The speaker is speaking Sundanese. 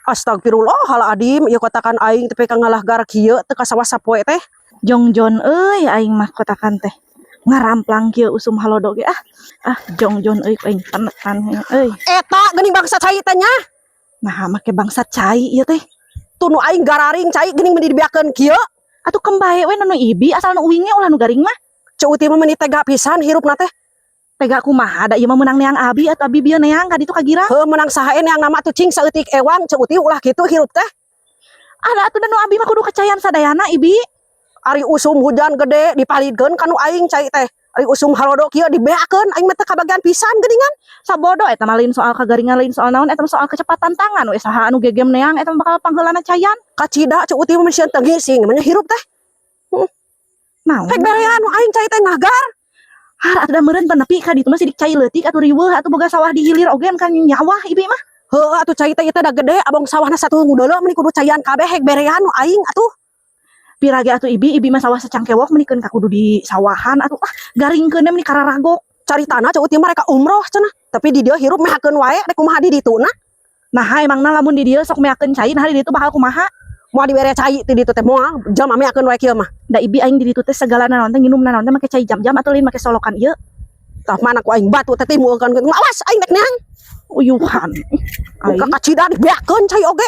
Astagfirullahaladzim, ieu kotakan aing tepi ka ngalah gar kieu teu ka sawah sapoe teh. Jongjon euy, aing mah kotakan teh. Ngaramplang kieu usum halodo ge ah. Ah, jongjon euy, aing penetan euy. Eta geuning bangsa cai teh nya. Nah, make bangsa cai ieu teh. Tuh nu aing gararing cai geuning meni dibeakeun kieu. Atuh kembae we nu ibi, asal nu uingnya ulah nu garing mah. Ceu Uti mah meni tega pisan hirupna teh. Tega kumaha, da ieu mah meunang neang abi atau abi bieu neang ka ditu ka girang. Heuh, meunang saha neang nama tuh cing saeutik ewang. Ceu Uti ulah kitu hirup teh. Ada atuh da nu abi mah kudu kecayan sadayana, ibi. Ari usum hujan gede dipalidkeun ka nu aing cai teh. Ari usum halodo kieu dibeakeun, aing mah teu kabagian pisan geuningan. Sabodo, eta mah lain soal kagaringan, lain soal naon, eta mah soal kecepatan tangan we. Saha anu gegem neang eta mah bakal pangheulana cayan. Kacida Ceu Uti mah sieun teu ngising namanya hirup teh. Naon? Rek berean nu aing cai teh ngagar. Har atuh da meureun teu nepi ka ditu mah sidik cai leutik atuh riweuh atuh, boga sawah di hilir oge kan nyawah ibi mah. Heuh atuh, cai teh ieu teh da gede, abong sawahna satu ngudeuleu, meni kudu caian kabeh, hek berean nu aing atuh. Pira ge atuh ibi, ibi mah sawah secangkewok menikeun ka kudu di sawahan atuh, ah, garingkeun meni kararagok. Caritana Ceu Uti mah rek umroh cenah, tapi di dieu hirup mehakeun wae, rek kumaha di dituna? Nah, emangna lamun di dieu sok meakeun cai, nah di ditu bakal kumaha? Moal dibere cai ti ditu teh, moal jalma meakeun wae kieu mah. Da ibi, aing di ditu teh segala naon teh, nginum naon teh make cai jam-jam atau lain make solokan ieu. Tah mana ku aing batu teh timbulkeun. Awas, aing rek neang. Uyuhan. Muka Aing kacida dibeakeun cai oge.